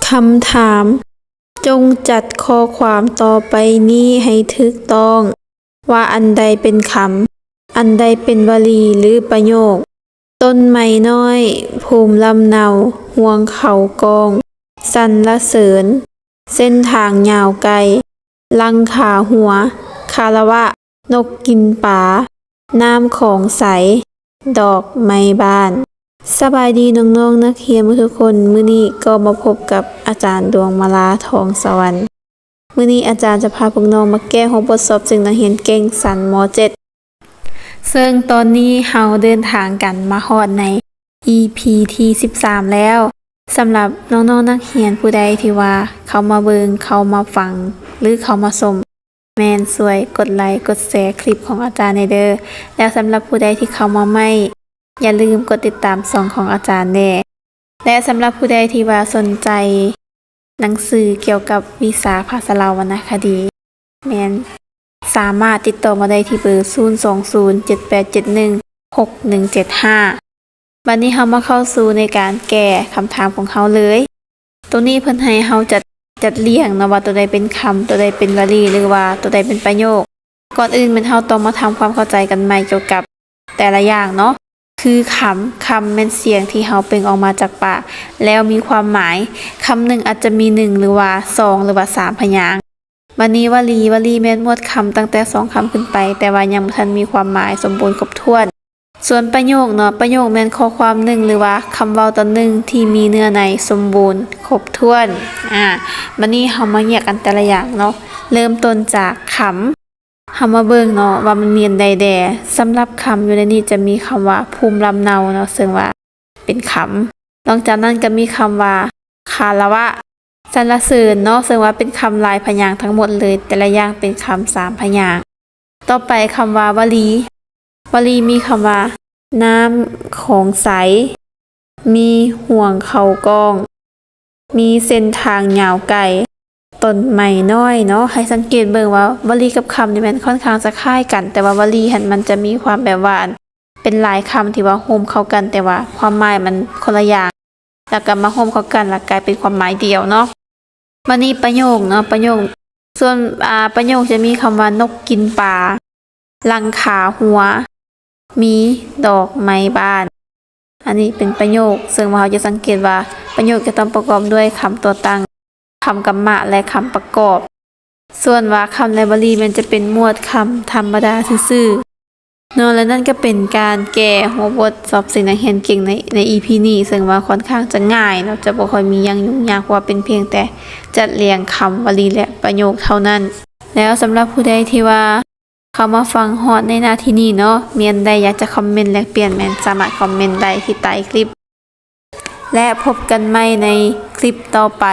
ຄຳຖາມ, ຈົ່ງຈັດຂໍ້ຄວາມຕໍ່ໄປນີ້ໃຫ້ຖືກຕ້ອງ ວ່າອັນໃດເປັນຄຳ, ອັນໃດເປັນວະລີ ຫຼື ປະໂຫຍກ. ຕົ້ນໄມ້ນ້ອຍ, ພູມລຳເນົາ, ຫ່ວງເຂົ້າກ່ອງ, ສັນລະເສີນ, ເສັ້ນທາງຍາວໄກ, ຫຼັງຄາຫົວ, ຄາລະວະ, ນົກກິນປາ, ນ້ຳຂອງໃສ, ດອກໄມ້ບານ. ສະບາຍດີນ້ອງໆນັກຮຽນໝົດທຸກຄົນ, ມື້ນີ້ກໍມາພົບກັບອາຈານດວງມາລາ ທອງສະຫວັນ. ມື້ນີ້ອາຈານຈະພາພວກນ້ອງມາແກ້ຫົວບົດສອບເສັງນັກຮຽນເກັ່ງຊັ້ນ ມໍເຈັດ ເຊິ່ງຕອນນີ້ເຮົາເດີນທາງກັນມາຮອດໃນ ອີພີ ທີສິບສາມແລ້ວ. ສຳລັບນ້ອງໆນັກຮຽນຜູ້ໃດທີ່ວ່າເຂົ້າມາເບິ່ງ, ເຂົ້າມາຟັງ ຫຼື ເຂົ້າມາຊົມ ແມ່ນຊ່ວຍກົດໄລກົດແຊຄລິບຂອງອາຈານແດ່ເດີ້. ແລ້ວສຳລັບຜູ້ໃດທີ່ເຂົ້າມາໃໝ່, ຢ່າລືມກົດຕິດຕາມຊ່ອງຂອງອາຈານແດ່. ແລະ ສຳລັບຜູ້ໃດທີ່ວ່າສົນໃຈໜັງສືກ່ຽວກັບວິຊາພາສາລາວວັນນະຄະດີ ແມ່ນສາມາດຕິດຕໍ່ມາໄດ້ທີ່ເບີ ສູນສອງສູນ ເຈັດແປດເຈັດໜຶ່ງ ຫົກໜຶ່ງເຈັດຫ້າ. ບັດນີ້ເຮົາມາເຂົ້າສູ່ໃນການແກ້ຄຳຖາມຂອງເຮົາເລີຍ. ໂຕນີ້ເພິ່ນໃຫ້ເຮົາຈັດ, ຈັດລຽງເນາະ ວ່າໂຕໃດເປັນຄຳ, ໂຕໃດເປັນວະລີ ຫຼືວ່າໂຕໃດເປັນປະໂຫຍກ. ກ່ອນອື່ນແມ່ນເຮົາຕ້ອງມາທຳຄວາມເຂົ້າໃຈກັນໃໝ່ກ່ຽວກັບແຕ່ລະຢ່າງເນາະ. ຄືຄຳ, ຄຳແມ່ນສຽງທີ່ເຮົາເປັ່ງອອກມາຈາກປາກ ແລ້ວມີຄວາມໝາຍ. ຄຳໜຶ່ງອາດຈະມີໜຶ່ງ ຫຼືວ່າສອງ ຫຼືວ່າສາມພະຍາງ. ບັດນີ້ວະລີ, ວະລີແມ່ນໝວດຄຳຕັ້ງແຕ່ສອງຄຳຂຶ້ນໄປ, ແຕ່ວ່າຍັງບໍ່ທັນມີຄວາມໝາຍສົມບູນຄົບຖ້ວນ. ສ່ວນປະໂຫຍກເນາະ, ປະໂຫຍກແມ່ນຂໍ້ຄວາມໜຶ່ງ ຫຼືວ່າຄຳເວົ້າຕອນໜຶ່ງທີ່ມີເນື້ອໃນສົມບູນຄົບຖ້ວນ. ອາ, ບັດນີ້ເຮົາມາແຍກກັນແຕ່ລະຢ່າງເນາະ. ເລີ່ມຕົ້ນຈາກຄຳ. ເຮົາມາເບິ່ງເນາະວ່າມັນມີອັນໃດແດ່. ສຳລັບຄຳຢູ່ໃນນີ້ຈະມີຄຳວ່າພູມລຳເນົາເນາະ, ເຊິ່ງວ່າເປັນຄຳ. ນອກຈາກນັ້ນກໍມີຄຳວ່າຄາລະວະ, ສັນລະເສີນເນາະ, ເຊິ່ງວ່າເປັນຄຳຫຼາຍພະຍາງທັງໝົດເລີຍ, ແຕ່ລະຢ່າງເປັນຄຳສາມພະຍາງ. ຕໍ່ໄປຄຳວ່າວະລີ. ວະລີມີຄຳວ່າ ນ້ຳຂອງໃສ, ມີຫ່ວງເຂົ້າກ່ອງ, ມີເສັ້ນທາງຍາວໄກ, ຕົ້ນໄມ້ນ້ອຍເນາະ. ໃຫ້ສັງເກດເບິ່ງວ່າວະລີກັບຄຳນີ້ແມ່ນຂ້ອນຂ້າງຈະຄ້າຍກັນ, ແຕ່ວ່າວະລີຫັ້ນມັນຈະມີຄວາມແບບວ່າ ເປັນຫຼາຍຄຳທີ່ວ່າໂຮມເຂົ້າກັນ ແຕ່ວ່າຄວາມໝາຍມັນຄົນລະຢ່າງ, ແລ້ວກໍມາໂຮມເຂົ້າກັນ ແລ້ວກາຍເປັນຄວາມໝາຍດຽວເນາະ. ບັດນີ້ປະໂຫຍກເນາະ, ປະໂຫຍກ, ສ່ວນ, ອາ, ປະໂຫຍກຈະມີຄຳວ່າ ນົກກິນປາ, ຫຼັງຄາຫົວ, ມີດອກໄມ້ບານ. ອັນນີ້ເປັນປະໂຫຍກ, ເຊິ່ງວ່າເຮົາຈະສັງເກດວ່າປະໂຫຍກຈະຕ້ອງປະກອບດ້ວຍຄຳຕົວຕັ້ງ, ຄຳກຳມະ ແລະ ຄຳປະກອບ. ສ່ວນວ່າຄຳໃນວະລີແມ່ນຈະເປັນໝວດຄຳທຳມະດາຊື່ໆເນາະ. ແລະ ນັ້ນກໍເປັນການແກ້ຫົວບົດສອບເສັງນັກຮຽນເກັ່ງໃນ, ໃນອີພີນີ້, ເຊິ່ງວ່າຂ້ອນຂ້າງຈະງ່າຍເນາະ, ຈະບໍ່ຄ່ອຍມີຫຍັງຫຍຸ້ງຍາກ, ເພາະວ່າເປັນພຽງແຕ່ຈັດລຽງຄຳ, ວະລີ ແລະ ປະໂຫຍກເທົ່ານັ້ນ. ແລ້ວສຳລັບຜູ້ໃດທີ່ວ່າ ເຂົ້າມາຟັງຮອດໃນນາທີນີ້ເນາະ, ມີອັນໃດຢາກຈະຄອມເມັນແລກປ່ຽນ ແມ່ນສາມາດຄອມເມັນໄດ້ທີ່ໃຕ້ຄລິບ ແລະ ພົບກັນໃໝ່ໃນຄລິບຕໍ່ໄປ.